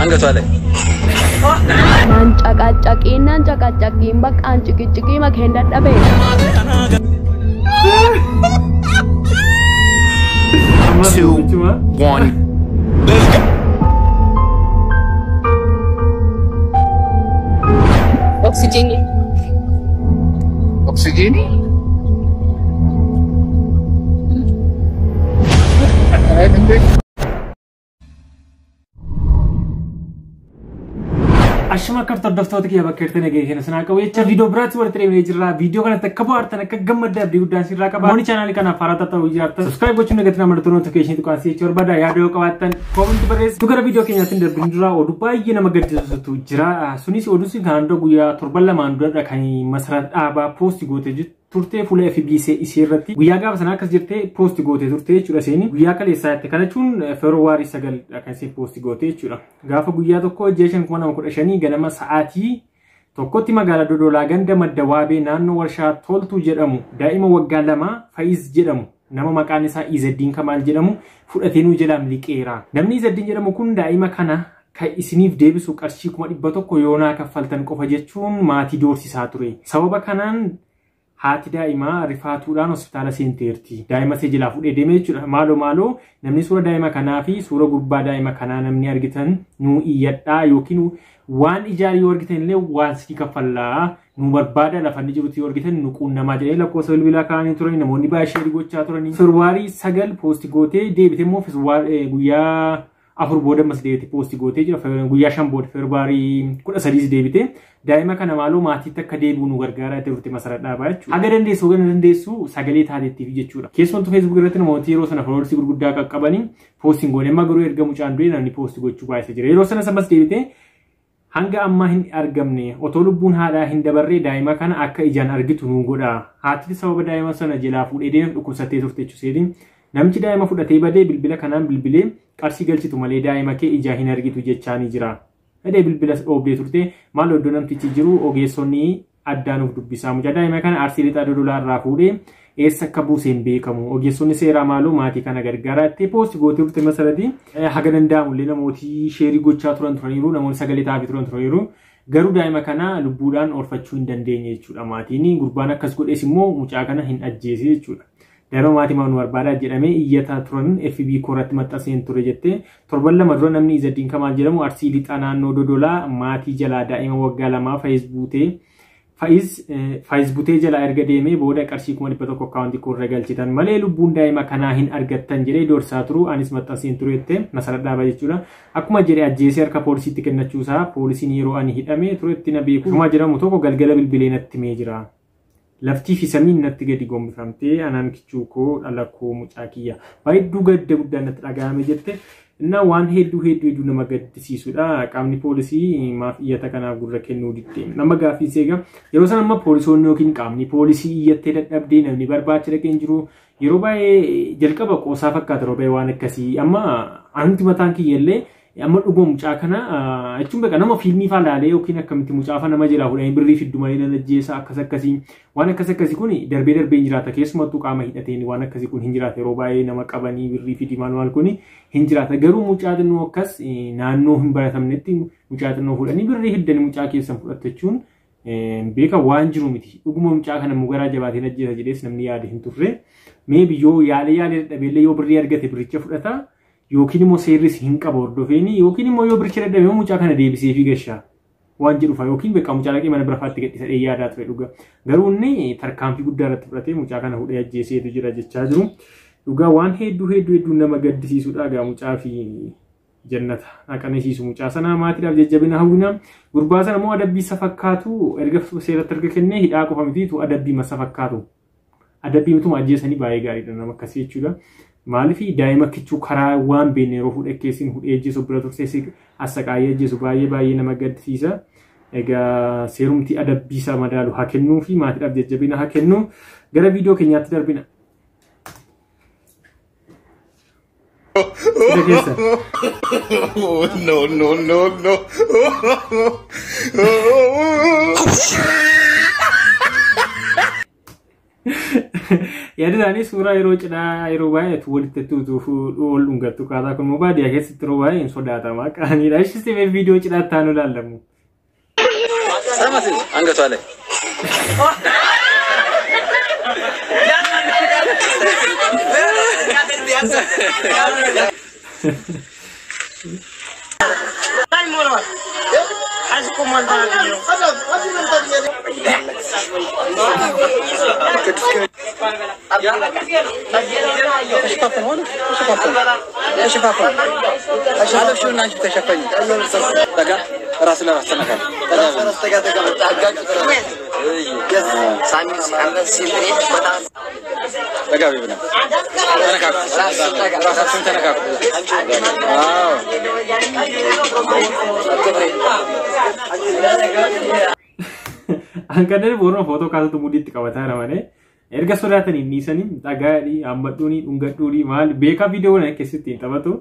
አንገቷ ላይ Naan caqacaqii baqqaan ciqiciqii makeen dadhabee. 2, 1. Let's go. Oksijiinii. Oksijiinii? Ashama akka hordoftoota kiyya bakka jirtan nageenya sanaa qabu jecha viidiyoo biraatti walitti deemnee jirra. Viidiyoo kanatti akka bohaartan akka gammaddan abdii guddaan sirraa qaba. Mooni chaanaalii kanaaf haaraa ta'uu jiraattan subscribe gochuun nagatiin amantuu notification tuqaan si'achi barbaada. Yaada yoo qabaattan comment barreessu. Gara viidiyoo keenyaatti hin darbin dura oduu baay'ee nama gaddisiisutu jira. Sunis oduun sun kanaan dura guyyaa torban lamaan duradha kan Masarat Dhaabaa poosti gootee jirtu. Turtee fuula FBC ishee irratti guyyaa gaafa sana akkas jettee poosti gootee turte jechuudha isheen guyyaa kaleessaa jette. Kana jechuun Feebruwaarii 9 kan isheen poosti gootee jechuudha. Gaafa guyyaa tokko ji'a 5 2015 ganama sa'aatii 1tti magaalaa Dodolaa ganda madda waabee naannoo warshaa Toltuu jedhamu daa'ima waggaa 2 Fa'iz jedhamu nama maqaan isaa Izaddiin Kamaal jedhamu fudhatee nuu jalaa miliqeera. Namni Izaddiin jedhamu kun daa'ima kana kan isiniif deebisu qarshii 100,000 yoonaa kaffaltan qofa jechuun maatii doorsisaa ture. Sababa kanaan haati daa'imaa rifaatuudhaan hospitaala seenteerti. Daa'ima ishee jalaa fuudhee deemee jechuudha. Maaloo maaloo namni suura daa'ima kanaa fi suura gurbaa daa'ima kanaa namni argitan nuu iyyadhaa yookiin waan ijaarii yoo argitan illee waan sii kaffallaa nu barbaada lafa inni jirutti yoo argitan nu quunnamaa jedhee lakkoofsa bilbilaa kaa'anii turani namoonni baay'ee sheerii gochaa turani. Feebruwaarii 9 poosti gootee deebite immoo guyyaa 4 booda ammas deebite poosti gootee jira. Guyyaa 5 booda Feebruwaarii 13 deebite daa'ima kana maaloo maatiitti akka deebi'u nu gargaara jettee turte Masarat Dhaabaa jechuudha. Haga dandeessu haga dandeessu sagalee taateettiif jechuudha. Keessumattuu Facebook irratti namooti yeroo sana followers gurguddaa qaqqabanii poostiin goone amma garuu erga mucaan du'e namni poosti gochuu baay'isee jira. Yeroo sanas ammas deebite hanga ammaa hin argamne otoo lubbuun haadhaa hin dabarree daa'ima kana akka ijaan argitu nu godha. Haati sababa daa'ima sana jalaa fuudhee deemuuf dhukkubsattee turte jechuudha. Namichi daa'ima fudhatee badee bilbila kanaan bilbilee qarshii galchitu malee daa'ima kee ijaa hin argitu jechaanii jira. Dhadhee bilbila dhoobdee turte maal iddoo namtichi jiru ogeessonni addaanuuf dubbisaa. Mucaa daa'ima kana Arsii Lixaa Dodolaa irraa fuudhee eessa akka buuse hin beekamu. Ogeessonni seeraa maaloo maatii kana gargaaraa itti poosti gootee turte masarati. Haga danda'amullee namooti sheerii gochaa turan turaniiru namoonni sagalee taafii turan turaniiru. Garuu daa'ima kana lubbuudhaan oolfachuu hin dandeenye jechuudha maatiin. Gurbaan akkas godhes immoo mucaa kana hin ajjeese jechuudha. Daa'ima maatii maal nu barbaadaa jedhamee iyyataa turan FB koratti maxxanseen ture jettee torban 2 dura namni Izaddiin Kamaal jedhamu Arsii Lixaa naannoo Dodolaa maatii jalaa daa'ima waggaa 2 Faayiz butee jalaa erga deemee booda qarshii 100,000 akkaawuntii koorra galchitan malee lubbuun daa'ima kanaa hin argattan jedhee doorsaa turu anis maxxanseen ture jettee Masarat Dhaabaa jechuudha. Akkuma jedhee ajjeesee harka poolisiitti kennachuusaa poolisiin yeroo ani hidhamee turetti na beeku. Shumaa jedhamu tokko galgala bilbilee natti himee jira. Laftii fi samiin natti gadi gombifamtee anaan kichuu koo dhala koo mucaa kiyya. Baay'ee gadda guddaan natti dhaga'ame jette. Innaa waan hedduu hedduu hedduu nama gaddisiisudha. Qaamni poolisii maaf iyyata kanaaf gurra kennuu didde. Nama gaaffii seega yeroo sana amma poolisoonni yookiin qaamni poolisii iyyattee dadhabdee namni barbaacha dhaqee hin jiru. Yeroo baay'ee jalqaba qoosaa fakkaata yeroo baay'ee waan akkasii. Amma anti mataan kiyya illee amma dhuguma mucaa kana jechuun beekaa nama fiilmii faa laalee yookiin akkamitti mucaa faa nama jalaa fuudhanii birrii fiddu malee nan ajjeesa akkas akkasii waan akkas akkasii kun darbee darbee hin jiraata. Keessumattuu qaama hidhateen waan akkasii kun hin jiraata. Yeroo baay'ee nama qabanii birrii fidi maal maal kun hin jiraata. Garuu mucaa xinnoo akkas naannoo hin baratamnetti mucaa xinnoo fuudhanii birrii fiddanii mucaa keessan fudhattu jechuun beeka waan jiru miti. Dhuguma mucaa kana mugaraa jabaateen ajjeesa jedhees namni yaade hin turre. Mee biyyoo yaalee yaalee dadhabeellee yoo birrii argate birricha fudhata. Yookiin immoo seerris hin qabu hordofeeni yookiin immoo yoo birricha dadhabee mucaa kana deebisee fi gashaa waan jedhu fa'a yookiin beekaa mucaa dhaqee mana bira faatti gadhiisa dhee yaadaa ture dhugaa. Garuu inni tarkaanfii guddaa irratti fudhatee mucaa kana fuudhee ajjeeseetu jira jechaa jiru. Dhugaa waan hedduu hedduu hedduu nama gaddisiisudha egaa mucaa fi jannata haqanisiisu mucaa sanaa maatiidhaaf jajjabina hawwina. Gurbaa sana immoo adabbii isa fakkaatu erga seeratti erga kennee hidhaa qofa miti adabbii masa fakkaatu. Adabbii mituma ajjeesanii baay'ee gaariidha nama akkasii jechuudha. Maaliif daa'ima kichuu karaa waan beekne yeroo fuudhee keessin fuudhee ajjeesu bira turtee assaqaayee ajjeesu baay'ee baay'ee nama gaddisiisa. Egaa seerumti adabbii isaa madaalu haa kennuu fi maatiidhaaf jajjabina haa kennu. Gara viidiyoo keenyaatti darbina. Sida keessa. No, no, no, no. Yaada isaanii suuraa yeroo cidhaa yeroo baay'eetu walitti tuutuu ol dhungattu kaataa kun immoo baadiyyaa keessatti yeroo baay'ee hin sodaatama. Qaaniidha. Ishis viidiyoo cidhaatti taanu ilaalamu. አንገቷ ላይ ራስ ለራስ ተነካል። ራሳችሁን ተነካኩ። Hanqanneen booroo footoo kaasatu mudiitti qabataa jira malee erga sodaatanii dhiisanii dhagaadhii hammadhuunii dhungadhuunii maal beekaa viidiyoo kana keessatti hin taphatu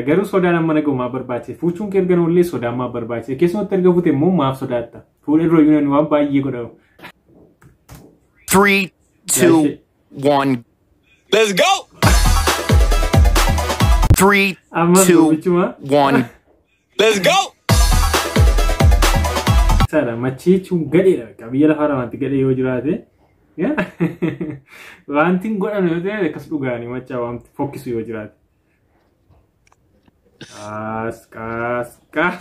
garuu sodaan amma nagaumaa barbaachise fuuchuun kee erga nullee sodaan maaf barbaachise keessumatti erga fuute immoo maaf sodaatta fuudhee dura yuunan waan baay'ee godhamu. 3, 2, 1. Let's go! 3, Amma 2, gurbichuma 1. Let's go! Sana machii jechuun gadheedha bakka biyya lafaarra wanti gadhee yoo jiraate wanti hin godhamne yoo ta'e akkas dhugaanii machaa wanti fokkisu yoo jiraate. Qaas qaas qaas.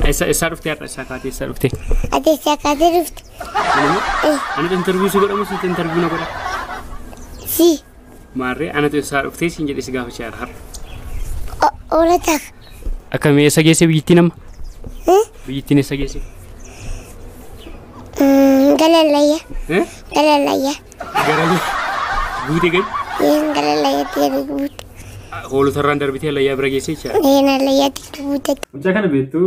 Eessaa dhuftee har'a eessaa kaatee eessaa dhuftee? Ati eessaa kaatee dhufte? Anatu interviiyuu si godhamu sitti interviiyuu na godha. Si. Maarree anatu eessaa dhuftee siin jedhee si gaafachaa jira har'a. Oolata. Akkamii eessa geesse biyyittiin amma? Biyyittiin eessa geesse? Galallayya. Galallayya. Gara guutee gadi? Een galallayyaatti gadi guute. Hoolotarraan darbitee allayyaa bira geesse jechaadha. Een allayyaatti guute. Mucaa kana beektu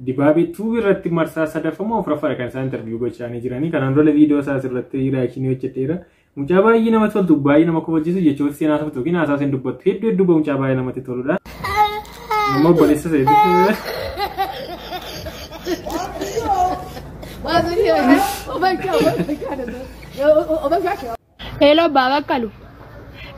dibaabee tuubii irratti marsaa sadaffamoo afuraffaadha kan isaan interviiyuu gochaa jiranii. Kanaan dura viidiyoo isaas irratti reakshinii hojjedheera. Mucaa baay'ee namatti toltu baay'ee nama kofalchiisu jechoota seenaa sabtu yookiin haasaa isheen dubbattu hedduu hedduu mucaa baay'ee namatti toludha. Nama obboleessa isheeti. Hello baaba kalu.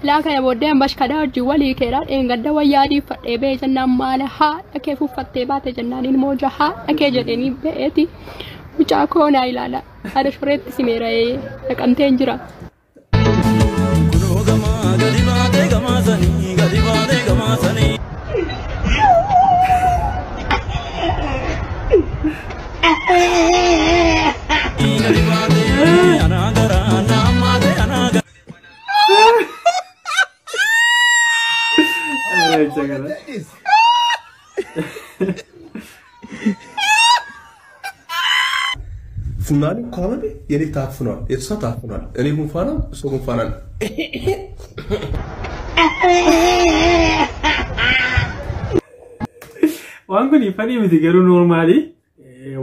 Laa kana booddee ammas kadhaa hojii walii keeraa dheengadda wayyaa adiiffadhee ba'ee jennaan maala haadha kee fuffattee baate jennaan ilmoo haadha kee jedhanii ba'eeti. Mucaa koo naa ilaala. Haadha shoreetti simeera'ee naqamtee hin jira. ፉናኒ ካመ የኔ ታፍኗል፣ የእሷ ታፍኗል። እኔ ጉንፋና እሷ ጉንፋና። Waan kun fanii miti garuu noormaali.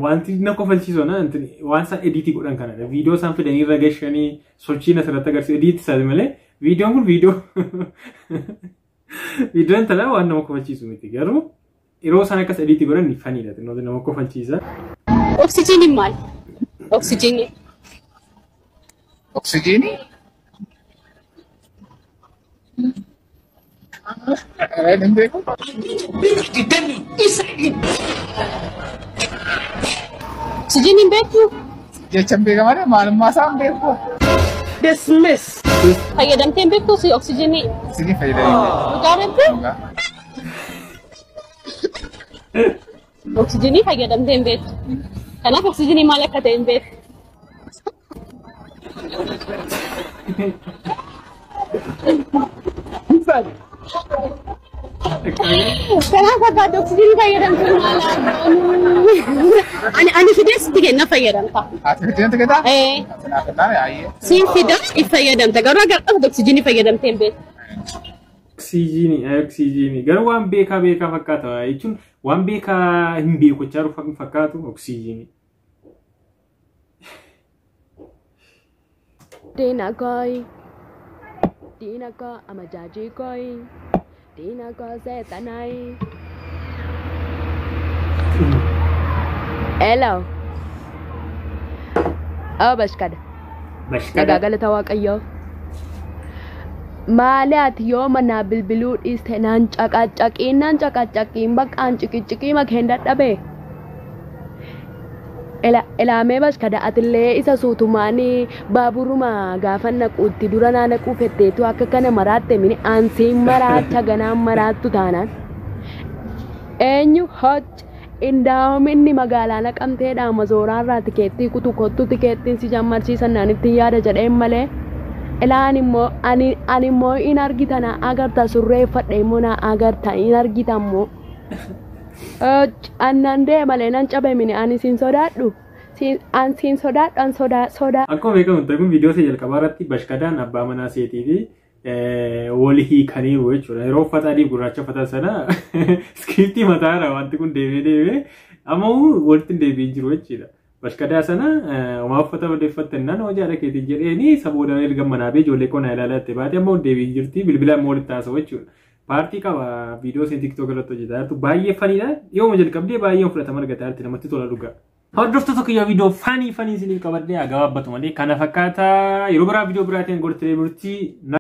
Wanti na kofalchiisu na waan isaan ediitii godhan kanadha. Viidiyoo isaan fidanii irra gashanii sochiin asirratti agarsiisu ediitii isaati malee viidiyoon kun viidiyoo viidiyoon talaa waan nama kofalchiisu miti garuu yeroo isaan akkas ediitii godhan faniidha xinnoo nama kofalchiisa. Oksijiiniin maal? Oksijiinii. Oksijiinii? Hin beeku. Oksijiiniin beektu? Jecha hin beeka malee maalummaa isaa hin beeku. Dismiss. Fayyadamtee hin beektu si oksijiinii? Oksijiinii fayyadamee hin beeku. Dhugaa beektu? Oksijiinii fayyadamtee hin beektu. Kanaaf oksijiinii maal akka ta'e hin beektu. Kanaaf barbaadde oksijiinii fayyadamtu maal Ani ani fidee sitti kenna fayyadamta. Ati fidee natti kenna? Ee. Kanaaf kennaa ayyee. Siin fida itti fayyadamta garuu agar qabdu oksijiinii fayyadamtee hin beektu. Oksijiinii oksijiinii garuu waan beekaa beekaa fakkaata jechuun waan beekaa hin beekochaa jiru fakkaatu oksijiinii. Diina koi. Diina koo amajaajii koi. Diina koo seexanai. Hello. Bashkada. Nagaa galata Waaqayyoo. Maali ati yoo manaa bilbiluu dhiiste naan caqacaqiin naan caqacaqiin baqqaan ciqiciqii makeen dadhabe. Ilaamee bashkada atillee isa suutumaanii baaburuma gaafa naquutti dura naa naquu fetteetu akka kana maraatte mini ansiin maraacha ganaan maraattu taanaan. Eenyu hoc indaa'om inni magaalaa naqamteedha mazooraarraa tikeettii kutu kottu tikeettiin si jammarsiisan naan ittiin yaada jedheen malee. Ilaan immoo ani immoo in argita na agarta surreeffadhe immoo na agarta in argita immoo. Annan deemalee nan cabe mini ani siin sodaadhu. An siin sodaadhu an sodaa. Akkuma beekamu kun viidiyoo isa jalqabaa irratti bashkadaan abbaa manaa seetii fi wal hiikaniiru jechuudha. Yeroo uffata adii gurraacha uffatan sana iskiriiptii mataarra wanti kun deemee deemee amma walitti hin deebiin jiru jechuudha. Bashkadaa sana homaa uffata odeeffattennaan hojii haadha keetiin jedheeni sabooda erga manaa bee ijoollee qonnaa ilaalaa itti baate amma deebiin jirti bilbila immoo walitti haasa'u jechuudha. Paartii qaba viidiyoo isheen TikTok irratti hojjetaa jirtu baay'ee faniidha. Dhiyooma jalqabdee baay'ee fudhatama argataa jirti namatti tola dhugaa. Hordoftoota kiyya viidiyoo fanii fanii isiniif qabadhee gabaabbatu malee kana fakkaata yeroo biraa viidiyoo biraatiin gortee bultii.